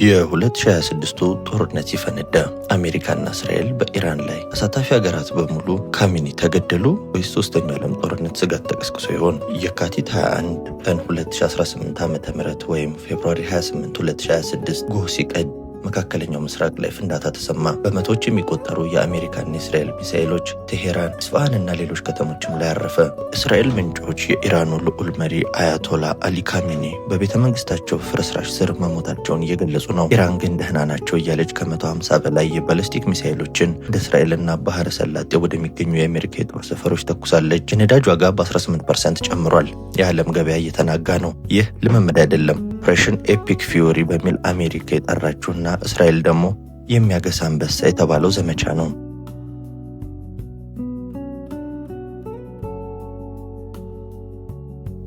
የ2026ቱ ጦርነት ሲፈነዳ አሜሪካና እስራኤል በኢራን ላይ ተሳታፊ ሀገራት በሙሉ ካሚኒ ተገደሉ ወይስ ሶስተኛው ዓለም ጦርነት ስጋት ተቀስቅሶ ይሆን? የካቲት 21 ቀን 2018 ዓ.ም ወይም February 28 2026 ጎህ ሲቀድ መካከለኛው ምስራቅ ላይ ፍንዳታ ተሰማ። በመቶዎች የሚቆጠሩ የአሜሪካና የእስራኤል ሚሳኤሎች ቴሄራን፣ ኢስፋሃን እና ሌሎች ከተሞችም ላይ አረፈ። እስራኤል ምንጮች የኢራኑ ልዑል መሪ አያቶላ አሊ ካሚኒ በቤተ መንግስታቸው ፍርስራሽ ስር መሞታቸውን እየገለጹ ነው። ኢራን ግን ደህና ናቸው እያለች ከ150 በላይ የባለስቲክ ሚሳኤሎችን ወደ እስራኤልና ባህረ ሰላጤ ወደሚገኙ የአሜሪካ የጦር ሰፈሮች ተኩሳለች። የነዳጅ ዋጋ በ18% ጨምሯል። የዓለም ገበያ እየተናጋ ነው። ይህ ልምምድ አይደለም። Operation Epic Fury በሚል አሜሪካ የጠራችውና እስራኤል ደግሞ የሚያገሳ አንበሳ የተባለው ዘመቻ ነው።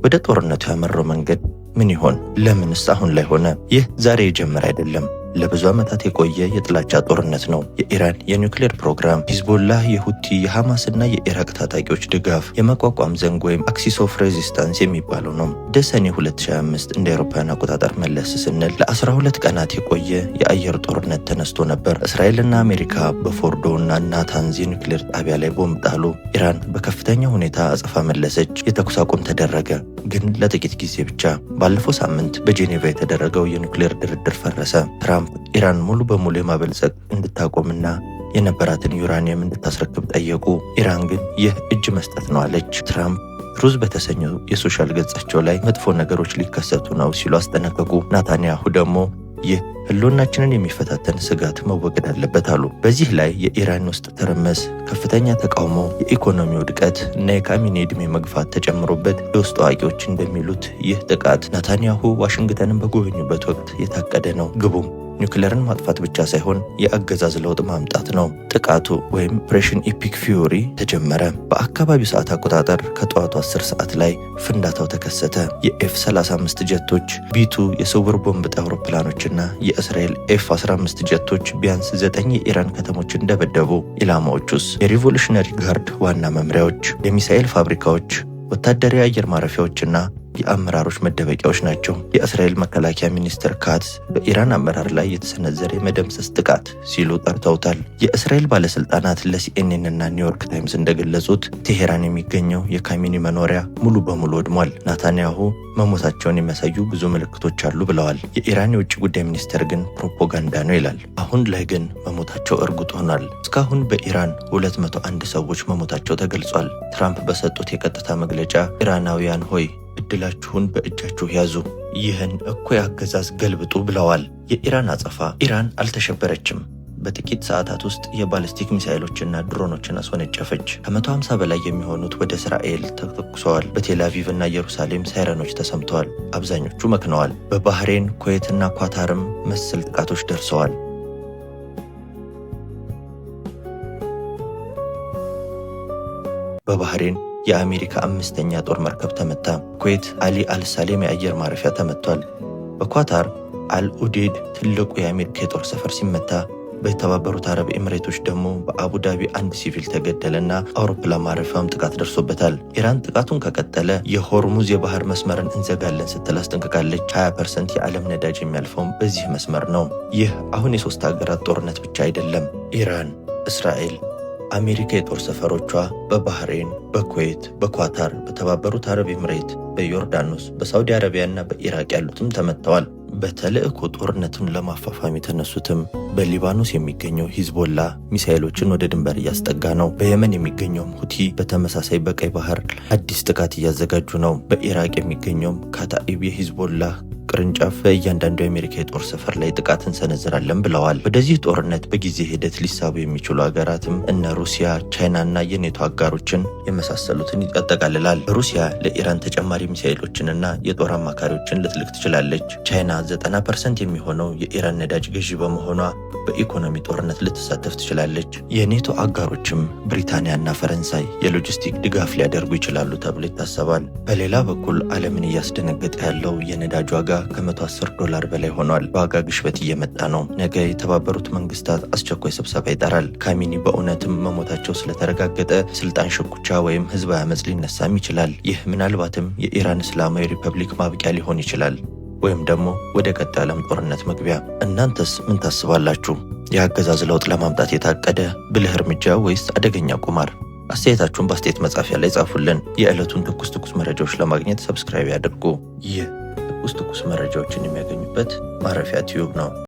ወደ ጦርነቱ ያመራው መንገድ ምን ይሆን? ለምንስ አሁን ላይ ሆነ? ይህ ዛሬ የጀመረ አይደለም። ለብዙ ዓመታት የቆየ የጥላቻ ጦርነት ነው። የኢራን የኒውክሌር ፕሮግራም፣ ሂዝቦላህ፣ የሁቲ፣ የሐማስና የኢራቅ ታጣቂዎች ድጋፍ፣ የመቋቋም ዘንግ ወይም Axis of Resistance የሚባለው ነው። ወደ ሰኔ 2025 እንደ አውሮፓውያን አቆጣጠር መለስ ስንል ለ12 ቀናት የቆየ የአየር ጦርነት ተነስቶ ነበር። እስራኤልና አሜሪካ በፎርዶ እና ናታንዝ የኒውክሌር ጣቢያ ላይ ቦምብ ጣሉ። ኢራን በከፍተኛ ሁኔታ አጸፋ መለሰች። የተኩስ አቁም ተደረገ፣ ግን ለጥቂት ጊዜ ብቻ። ባለፈው ሳምንት በጄኔቫ የተደረገው የኒውክሌር ድርድር ፈረሰ። ትራምፕ ኢራን ሙሉ በሙሉ የማበልጸግ እንድታቆምና የነበራትን ዩራኒየም እንድታስረክብ ጠየቁ። ኢራን ግን ይህ እጅ መስጠት ነው አለች። ትራምፕ Truth በተሰኘው የ social ገጻቸው ላይ መጥፎ ነገሮች ሊከሰቱ ነው ሲሉ አስጠነቀቁ። ናታንያሁ ደግሞ ይህ ህልውናችንን የሚፈታተን ስጋት መወገድ አለበት አሉ። በዚህ ላይ የኢራን ውስጥ ትርምስ፣ ከፍተኛ ተቃውሞ፣ የኢኮኖሚ ውድቀት እና የካሚኒ ዕድሜ መግፋት ተጨምሮበት የውስጥ አዋቂዎች እንደሚሉት ይህ ጥቃት ናታንያሁ ዋሽንግተንን በጎበኙበት ወቅት የታቀደ ነው። ግቡም ኒውክሌርን ማጥፋት ብቻ ሳይሆን የአገዛዝ ለውጥ ማምጣት ነው። ጥቃቱ ወይም Operation Epic Fury ተጀመረ። በአካባቢው ሰዓት አቆጣጠር ከጠዋቱ 10 ሰዓት ላይ ፍንዳታው ተከሰተ። የ F 35 ጀቶች፣ B2 የስውር ቦምብ ጣይ አውሮፕላኖችና የእስራኤል F 15 ጀቶች ቢያንስ 9 የኢራን ከተሞችን ደበደቡ። ኢላማዎቹስ የ Revolutionary Guard ዋና መምሪያዎች፣ የሚሳኤል ፋብሪካዎች፣ ወታደራዊ አየር ማረፊያዎችና የአመራሮች መደበቂያዎች ናቸው። የእስራኤል መከላከያ ሚኒስትር ካትስ በኢራን አመራር ላይ የተሰነዘረ የመደምሰስ ጥቃት ሲሉ ጠርተውታል። የእስራኤል ባለስልጣናት ለሲኤንኤን እና ኒውዮርክ ታይምስ እንደገለጹት ቴሄራን የሚገኘው የካሚኒ መኖሪያ ሙሉ በሙሉ ወድሟል። ናታንያሁ መሞታቸውን የሚያሳዩ ብዙ ምልክቶች አሉ ብለዋል። የኢራን የውጭ ጉዳይ ሚኒስትር ግን ፕሮፓጋንዳ ነው ይላል። አሁን ላይ ግን መሞታቸው እርግጥ ሆኗል። እስካሁን በኢራን 201 ሰዎች መሞታቸው ተገልጿል። ትራምፕ በሰጡት የቀጥታ መግለጫ ኢራናውያን ሆይ እድላችሁን በእጃችሁ ያዙ፣ ይህን እኩይ አገዛዝ ገልብጡ ብለዋል። የኢራን አጸፋ። ኢራን አልተሸበረችም። በጥቂት ሰዓታት ውስጥ የባሊስቲክ ሚሳይሎችና ድሮኖችን አስወነጨፈች። ከ150 በላይ የሚሆኑት ወደ እስራኤል ተተኩሰዋል። በቴል አቪቭ እና ኢየሩሳሌም ሳይረኖች ተሰምተዋል። አብዛኞቹ መክነዋል። በባህሬን፣ ኩዌትና ኳታርም መሰል ጥቃቶች ደርሰዋል። በባህሬን የአሜሪካ አምስተኛ ጦር መርከብ ተመታ። ኩዌት አሊ አልሳሌም የአየር ማረፊያ ተመቷል። በኳታር አልኡዴድ ትልቁ የአሜሪካ የጦር ሰፈር ሲመታ፣ በተባበሩት አረብ ኤምሬቶች ደግሞ በአቡዳቢ አንድ ሲቪል ተገደለና አውሮፕላን ማረፊያውም ጥቃት ደርሶበታል። ኢራን ጥቃቱን ከቀጠለ የሆርሙዝ የባህር መስመርን እንዘጋለን ስትል አስጠንቅቃለች። 20% የዓለም ነዳጅ የሚያልፈውም በዚህ መስመር ነው። ይህ አሁን የሶስት ሀገራት ጦርነት ብቻ አይደለም። ኢራን፣ እስራኤል፣ አሜሪካ የጦር ሰፈሮቿ በባህሬን፣ በኩዌት፣ በኳታር፣ በተባበሩት አረብ ኤምሬት፣ በዮርዳኖስ፣ በሳውዲ አረቢያና በኢራቅ ያሉትም ተመተዋል። በተልእኮ ጦርነቱን ለማፋፋም የተነሱትም በሊባኖስ የሚገኘው ሂዝቦላ ሚሳኤሎችን ወደ ድንበር እያስጠጋ ነው። በየመን የሚገኘውም ሁቲ በተመሳሳይ በቀይ ባህር አዲስ ጥቃት እያዘጋጁ ነው። በኢራቅ የሚገኘውም ካታኢብ የሂዝቦላ ቅርንጫፍ በእያንዳንዱ የአሜሪካ የጦር ሰፈር ላይ ጥቃት እንሰነዝራለን ብለዋል። ወደዚህ ጦርነት በጊዜ ሂደት ሊሳቡ የሚችሉ ሀገራትም እነ ሩሲያ፣ ቻይና እና የኔቶ አጋሮችን የመሳሰሉትን ያጠቃልላል። ሩሲያ ለኢራን ተጨማሪ ሚሳኤሎችንና የጦር አማካሪዎችን ልትልክ ትችላለች። ቻይና 90% የሚሆነው የኢራን ነዳጅ ገዢ በመሆኗ በኢኮኖሚ ጦርነት ልትሳተፍ ትችላለች። የኔቶ አጋሮችም ብሪታንያና ፈረንሳይ የሎጂስቲክ ድጋፍ ሊያደርጉ ይችላሉ ተብሎ ይታሰባል። በሌላ በኩል ዓለምን እያስደነገጠ ያለው የነዳጅ ዋጋ ከ110 ዶላር በላይ ሆኗል። ዋጋ ግሽበት እየመጣ ነው። ነገ የተባበሩት መንግስታት አስቸኳይ ስብሰባ ይጠራል። ካሚኒ በእውነትም መሞታቸው ስለተረጋገጠ ስልጣን ሽኩቻ ወይም ህዝባዊ አመፅ ሊነሳም ይችላል። ይህ ምናልባትም የኢራን እስላማዊ ሪፐብሊክ ማብቂያ ሊሆን ይችላል። ወይም ደግሞ ወደ ቀጣይ ዓለም ጦርነት መግቢያ? እናንተስ ምን ታስባላችሁ? የአገዛዝ ለውጥ ለማምጣት የታቀደ ብልህ እርምጃ ወይስ አደገኛ ቁማር? አስተያየታችሁን በአስተያየት መጻፊያ ላይ ጻፉልን። የዕለቱን ትኩስ ትኩስ መረጃዎች ለማግኘት subscribe ያድርጉ። ይህ ትኩስ ትኩስ መረጃዎችን የሚያገኙበት ማረፊያ ቲዩብ ነው።